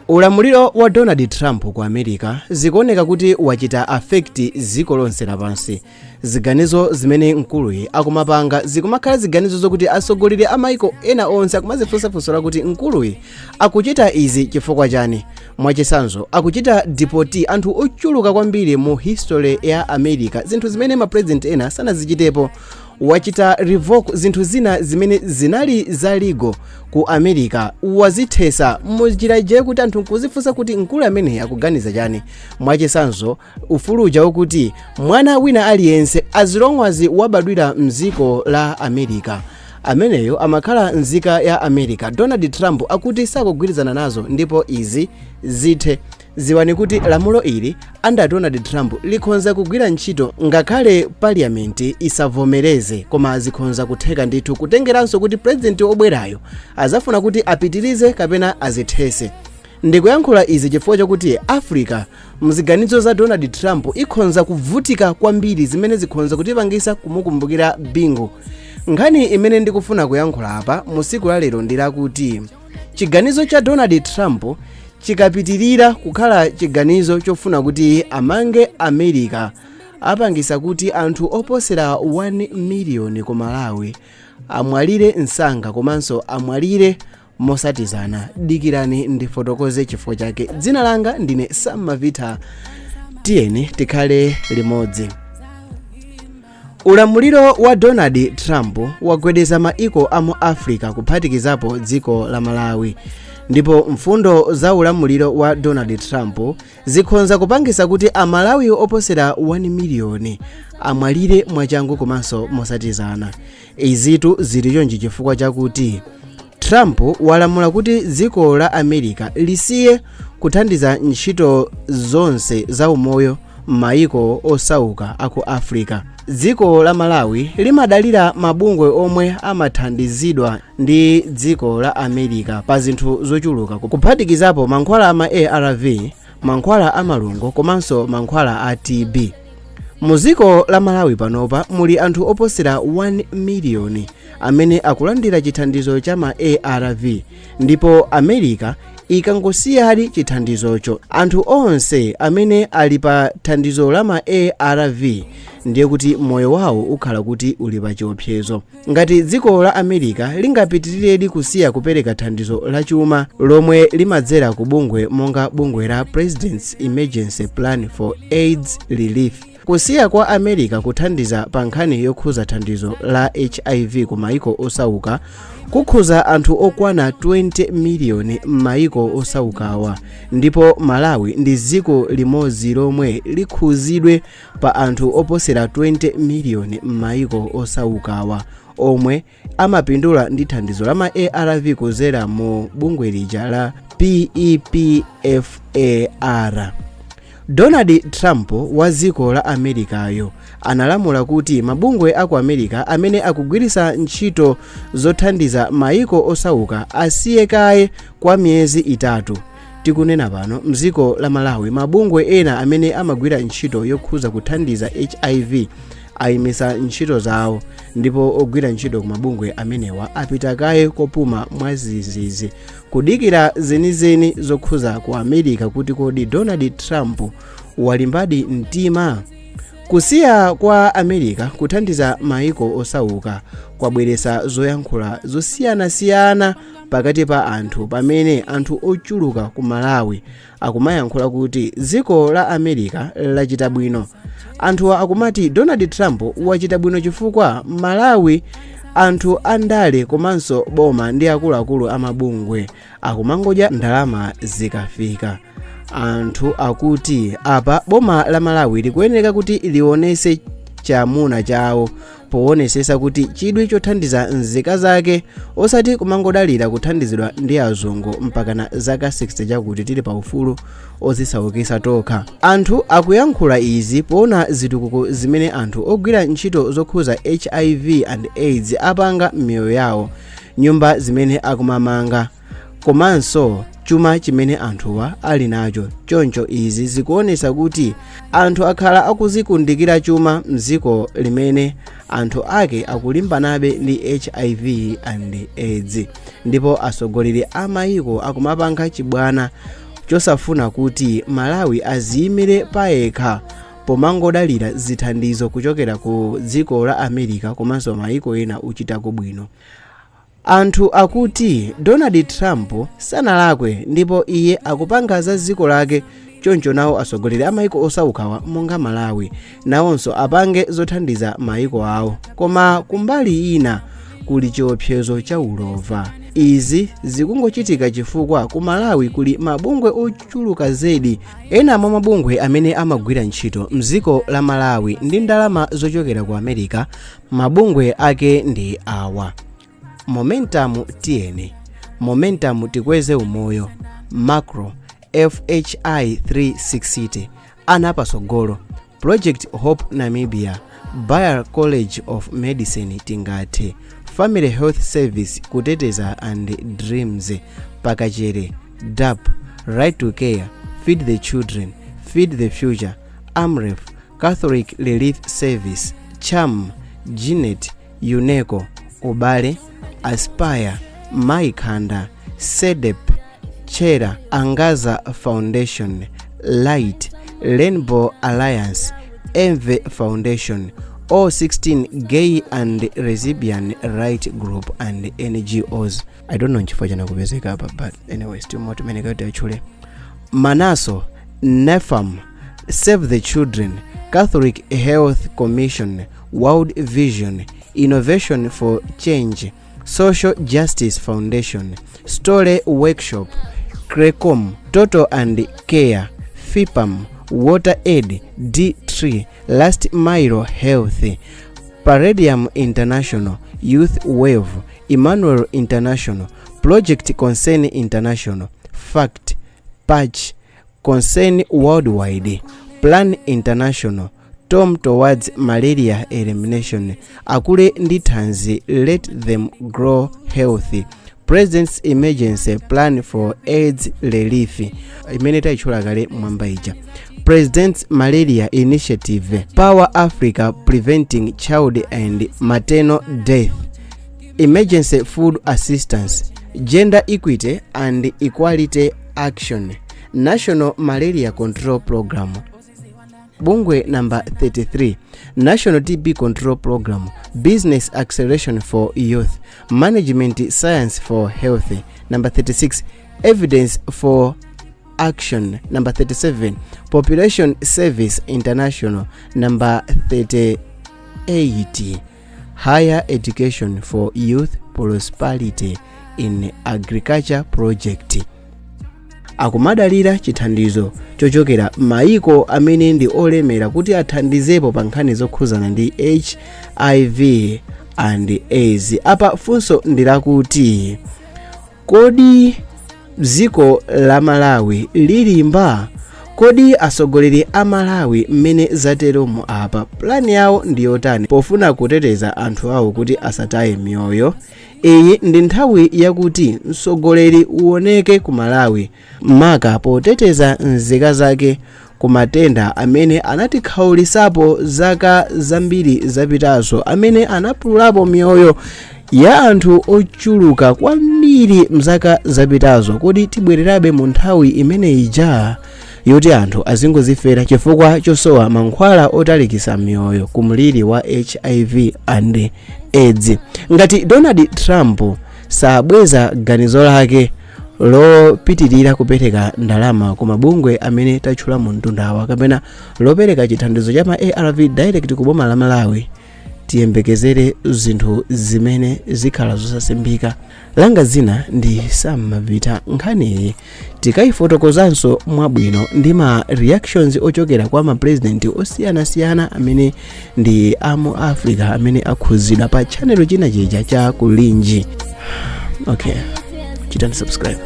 Ulamuliro wa Donald Trump ku America zikuoneka kuti wachita affect dziko lonse lapansi. Ziganizo zimene mkuluyi akumapanga zikumakhala ziganizo zokuti atsogoleri a maiko ena onse akumazifunsafunsa lakuti mkuluyi akuchita izi chifukwa chani. Mwachitsanzo, akuchita deport anthu ochuluka kwambiri mu history ya America, zinthu zimene ma president ena sanazichitepo. Wachita revoke zinthu zina zimene zinali za legal ku America, wazithesa munjira ije kuti anthu nkuzifunsa kuti mkulu ameneyi akuganiza chani. Mwachitsanzo, ufulu uja wokuti mwana wina aliyense, as long as wabadwira mdziko la America, ameneyo amakhala nzika ya America, Donald Trump akuti sakugwirizana nazo ndipo izi zithe. Ziwani kuti lamulo ili under Donald Trump likhonza kugwira ntchito ngakhale parliament isavomereze, koma zikhonza kutheka ndithu, kutengeranso kuti president obwerayo azafuna kuti apitirize kapena azithese. Ndikuyankhula izi chifukwa chakuti Africa mziganizo za Donald Trump ikhonza kuvutika kwambiri, zimene zikhonza kutipangisa kumukumbukira Bingu. Nkhani imene ndikufuna kuyankhula apa mu tsiku la lero ndi lakuti chiganizo cha Donald Trump chikapitirira kukhala chiganizo chofuna kuti amange America, apangisa kuti anthu oposera 1 miliyoni ku Malawi amwalire msanga komanso amwalire mosatizana. Dikirani ndifotokoze chifukwa chake. Dzina langa ndine Sam Mavita, tiyeni tikhale limodzi. Ulamuliro wa Donald Trump wagwedeza maiko a mu Africa, kuphatikizapo dziko la Malawi, ndipo mfundo za ulamuliro wa Donald Trump zikhonza kupangisa kuti Amalawi oposera 1 miliyoni amwalire mwachangu komanso mosatizana. Izitu zili chonchi chifukwa chakuti Trump walamula kuti dziko la America lisiye kuthandiza ntchito zonse za umoyo m'mayiko osauka aku Africa. Dziko la Malawi limadalira mabungwe omwe amathandizidwa ndi dziko la America pa zinthu zochuluka, kuphatikizapo mankhwala ama ARV, mankhwala a malungo komanso mankhwala a TB. Mu dziko la Malawi panopa muli anthu oposera 1 miliyoni amene akulandira chithandizo cha ma ARV, ndipo America ikangosiyadi chithandizocho, anthu onse amene ali pa thandizo la ma ARV ndiye kuti moyo wawo ukhala kuti uli pa chiopsezo. Ngati dziko la America lingapitiriredi kusiya kupereka thandizo lachuma lomwe limadzera ku bungwe monga bungwe la President's Emergency Plan for AIDS Relief, kusiya kwa America kuthandiza pa nkhani yokhuza thandizo la HIV ku maiko osauka kukhuza anthu okwana 20 miliyoni m'maiko osaukawa, ndipo Malawi ndi dziko limodzi lomwe likhuzidwe pa anthu oposera 20 miliyoni m'maiko osaukawa omwe amapindula ndi thandizo la ma ARV kuzera mu bungwe lija la PEPFAR. Donald Trump wa dziko la Americayo analamula kuti mabungwe aku America amene akugwiritsa ntchito zothandiza maiko osauka asiye kaye kwa miyezi 3. Tikunena pano, mdziko la Malawi mabungwe ena amene amagwira ntchito yokhuza kuthandiza HIV ayimisa ntchito zawo, ndipo ogwira ntchito ku mabungwe amenewa apita kaye kopuma mwazizizi kudikira zenizeni zokhuza ku America, kuti kodi Donald Trump walimbadi mtima. Kusiya kwa America kuthandiza maiko osauka kwabweretsa zoyankhula zosiyanasiyana pakati pa anthu, pamene anthu ochuluka ku Malawi akumayankhula kuti dziko la America lachita bwino. Anthuwa akumati Donald Trump wachita bwino chifukwa Malawi anthu andale komanso boma ndi akuluakulu amabungwe akumangodya ndalama zikafika. Anthu akuti apa boma la Malawi likuyenera kuti lionese chamuna chawo powonesesa kuti chidwi chothandiza nzika zake, osati kumangodalira kuthandizidwa ndi azungu mpakana zaka 60 chakuti tili pa ufulu ozisaukisa tokha. Anthu akuyankhula izi poona zitukuko zimene anthu ogwira ntchito zokhuza HIV and AIDS apanga m'miyoyo yawo, nyumba zimene akumamanga. Komanso chuma chimene anthuwa ali nacho. Choncho izi zikuonesa kuti anthu akhala akuzikundikira chuma mdziko limene anthu ake akulimbanabe ndi HIV and AIDS, ndipo atsogoleri a mayiko akumapanga chibwana chosafuna kuti Malawi aziyimire payekha pomangodalira zithandizo kuchokera ku dziko la America komanso mayiko ena ochitako bwino. Anthu akuti Donald Trump sanalakwe ndipo iye akupanga za dziko lake. Choncho nawo atsogoleri a mayiko osaukawa monga Malawi nawonso apange zothandiza mayiko awo. Koma kumbali ina kuli chiopsezo cha ulova. Izi zikungochitika chifukwa ku Malawi kuli mabungwe ochuluka zedi. Ena mwa mabungwe amene amagwira ntchito mdziko la Malawi ndi ndalama zochokera ku America, mabungwe ake ndi awa: Momentum Tiyeni, Momentum Tikweze Umoyo, Macro, FHI 360, Ana Patsogolo, Project Hope Namibia, Bayer College of Medicine, Tingathe, Family Health Service, Kuteteza and Dreams, Pakachere, DAP, Right to Care, Feed the Children, Feed the Future, AMREF, Catholic Relief Service, Cham, Ginet, UNECO, Ubale, Aspire, Maikhanda, SEDEP, Chera, Angaza Foundation, Light, Rainbow Alliance, Enve Foundation, All 16 Gay and Lesbian Right Group and NGOs. I don't know nchifukwa chana kupezeka apa, but anyway, still more timene kuti achule: Manaso, Nefam, Save the Children, Catholic Health Commission, World Vision, Innovation for Change, Social Justice Foundation, Story Workshop, Crecom, Total and Care, FIPAM, Water Aid, D3, Last Mile Health, Paradium International, Youth Wave, Emmanuel International, Project Concern International, Fact, Patch, Concern Worldwide, Plan International, Tom Towards Malaria Elimination, Akule ndi Thanzi, Let Them Grow Healthy, President's Emergency Plan for AIDS Relief imene tayitchula kale mwamba ija, President's Malaria Initiative, Power Africa, Preventing Child and Maternal Death, Emergency Food Assistance, Gender Equity and Equality Action, National Malaria Control Program, bungwe number 33, National TB Control Program, Business Acceleration for Youth, Management Science for Health, number 36, Evidence for Action, number 37, Population Service International, number 38, Higher Education for Youth Prosperity in Agriculture Project. Akumadalira chithandizo chochokera mayiko amene ndi olemera kuti athandizepo pa nkhani zokhuzana ndi HIV and AIDS. Apa funso ndi lakuti, kodi dziko la Malawi lilimba? Kodi atsogoleri a Malawi mmene zateromo apa, pulani yawo ndi yotani pofuna kuteteza anthu awo kuti asataye miyoyo? Iyi ndi nthawi yakuti mtsogoleri uoneke ku Malawi, maka poteteza nzika zake ku matenda amene anatikhawulisapo zaka zambiri zapitazo, amene anapululapo miyoyo ya anthu ochuluka kwambiri mzaka zapitazo. Kodi tibwererabe mu nthawi imene ija yoti anthu azingozifera chifukwa chosowa mankhwala otalikisa miyoyo ku mliri wa HIV and AIDS? Ngati Donald Trump sabweza ganizo lake lopitirira kupereka ndalama ku mabungwe amene tatchula mu mtundawa, kapena lopereka chithandizo cha ma ARV direct ku boma la Malawi, tiyembekezere zinthu zimene zikhala zosasimbika. Langa zina ndi Sam Mavita. Nkhaniyi tikayifotokozanso mwabwino ndi ma reactions ochokera kwa mapresident osiyanasiyana amene ndi amu Africa amene akhuzidwa pa channel china chija cha Kulinji. Okay, chitani subscribe.